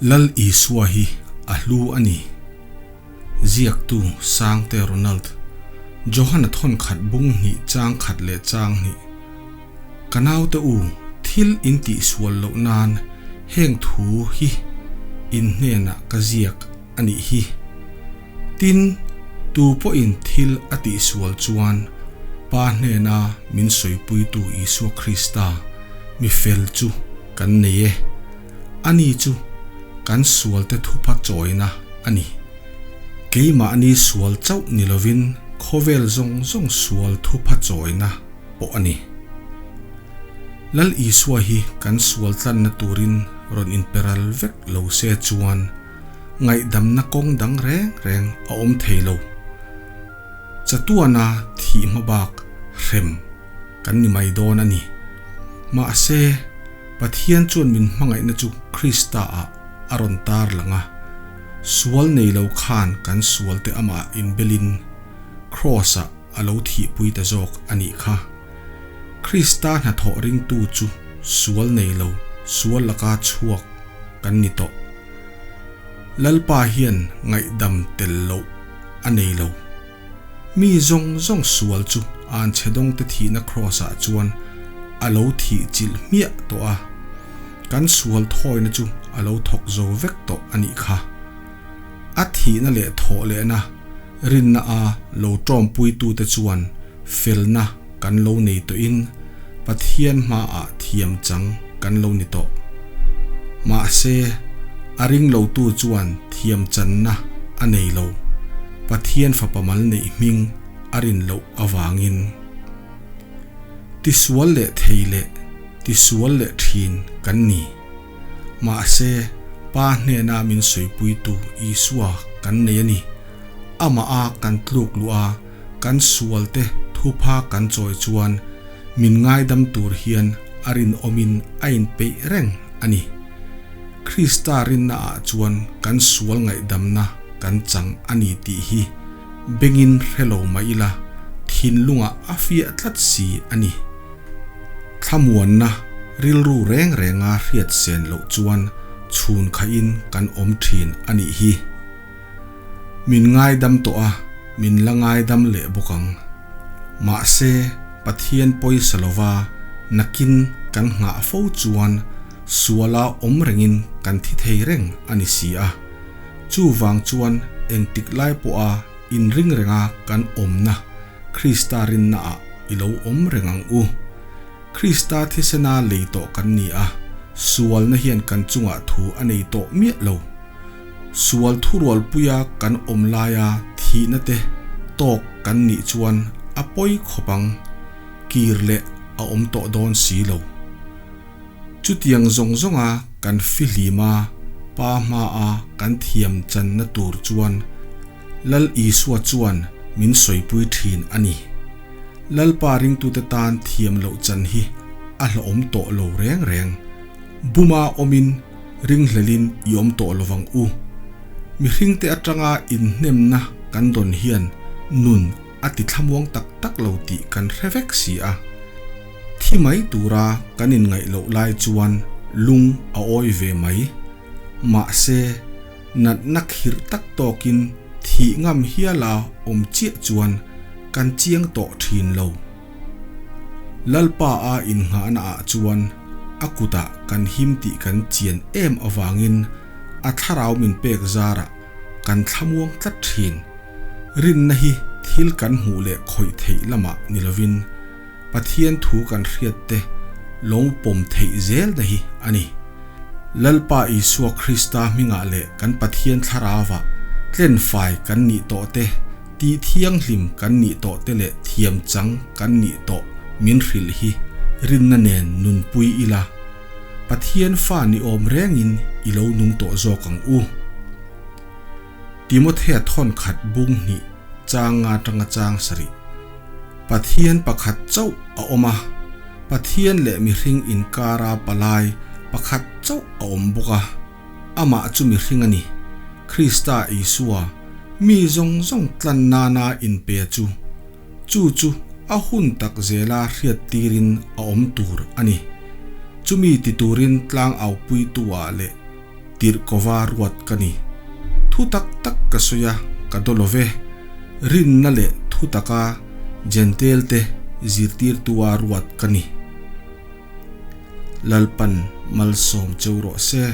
Lal Isua hi a hlu a ni. Ziaktu Sangte Ronald, Johana thawn khat bung hnih chang khat leh chang hnih. Ka naute u, thil in tih sual loh nan heng thu hi in hnenah ka ziak a nih hi. Tin, tu pawhin thil a tih sual chuan Pa hnena min sawipuitu Isua Krista mi fel chu kan nei e. Ani chu kan sualte thupa chawina a ni. Keimahni sual chauh ni lovin khawvel zawng zawng sual thupa chawina pawh a ni. Lal Isua hi kan sual tlanna turin rawn inperal vek lo se chuan ngaihdamna kawng dang reng reng a awm thei lo. Chatuana thih hma bak hrem kan ni mai dawn a ni. Mahse, Pathian chuan min hmangaihna chu Krista-ah a rawn tar lang a, sual nei lo khan kan sualte amah inbelin Kraws-ah a lo thihpui ta zawk a nih kha. Krista hnathawh ringtu chu sual nei lo, sual laka chhuak kan ni tawh. Lalpa hian ngaihdam tel loh a nei lo. Mi zawng zawng sual chu anchhe dawngte thihna Kraws-ah chuan a lo thih chilh hmiah tawh a, kan sual thawina chu a lo thawk zo vek tawh a nih kha. A thihna leh thawh lehna Rinna a lo ṭawmpuitute chuan felna kan lo nei tawhin Pathian hmaah thiam chang kan lo ni tawh. Mahse, a ring lotu chuan thiam channa a nei lo, Pathian fapa mal neih hming a rin loh avangin. Tisual leh thei leh tisual leh ṭhin kan ni. Mahse, Pa hnena min sawipuitu Isua kan nei a ni. Amah a kan tluk luh a, kan sualte thupha kan chawi chuan min ngaidam tur hian a rinawmin a inpeih reng a ni. Krista rinnaah chuan kan sual ngaihdamna kan chang a ni tih hi bengin hre lo mah ila, thinlungah a fiah tlat si a ni. Thlamuanna rilru reng renga hriat sen loh chuan chhun khahin kan awm thin a nih hi. Min ngaidam tawh a, min la ngaidam leh bawk ang. Mahse, Pathian pawisa lova nakin kan nghah fo chuan suala awm rengin kan thi thei reng a ni si a. Chuvang chuan engtik lai pawha inring renga kan awmna Krista rinnaah i lo awm reng ang u. Krista thisena lei tawh kan ni a, sualna hian kan chungah thu a nei tawh miah lo. Sual thurualpuia kan awm laia thihna te tawk kan nih chuan a pawi khawp ang, kir leh a awm tawh dawn si lo. Chutiang zawng zawnga kan fihlim a, Pa hmaa kan thiam channa tur chuan Lal Isua chuan min sawipui thin a ni. Lalpa ringtute tan thiam loh chan hi a hlawhawm tawh lo reng reng. Buma awmin ringhlelin i awm tawh lovang u. Mihringte atanga inhnemna kan dawn hian nun a ti thlamuang tak tak lo tih kan hre vek si a. Thi mai tura kan inngaih loh lai chuan lung a awi ve mai. Mahse. Natna khirh tak tawkin thih ngam hiala awm chiah chuan kan chiang tawh thin lo. Lalpa a innghahna ah chuan a kutah kan him tih kan chian em avangin a thlarau min pek zarah kan thlamuang tlat thin. Rinna hi thil kan hmuh leh khawih theih lamah ni lovin Pathian thu kan hriat te lo pawm theih zel na hi a ni. Lalpa Isua Krista hmingah leh kan Pathian Thlarauah tlenfai kan nih tawh te, tih thianghlim kan nih tawh te leh thiam chang kan nih tawh min hrilh hi rinna nen nunpui ila, Pathian fa ni awm rengin i lo nung tawh zawk ang u. Timothea thawn khat bung hnih chang nga tanga chang sarih. Pathian pakhat chauh a awm a, Pathian leh mihring inkara palai pakhat chauh a awm bawk a, amah chu mihring a ni, Krista Isua, mi zawng zawng tlan nana inpe chu, chu chu a hun tak zela hriat tirin a awm tur a ni. Chumi ti turin tlang aupuitu-ah leh. Tirhkova ruat ka ni. Thu tak tak ka sawi a, ka daw lo ve. Rinna leh thu taka Jentail-te zirtirtua ruat ka ni. Lalpan malsawm cheu rawh se.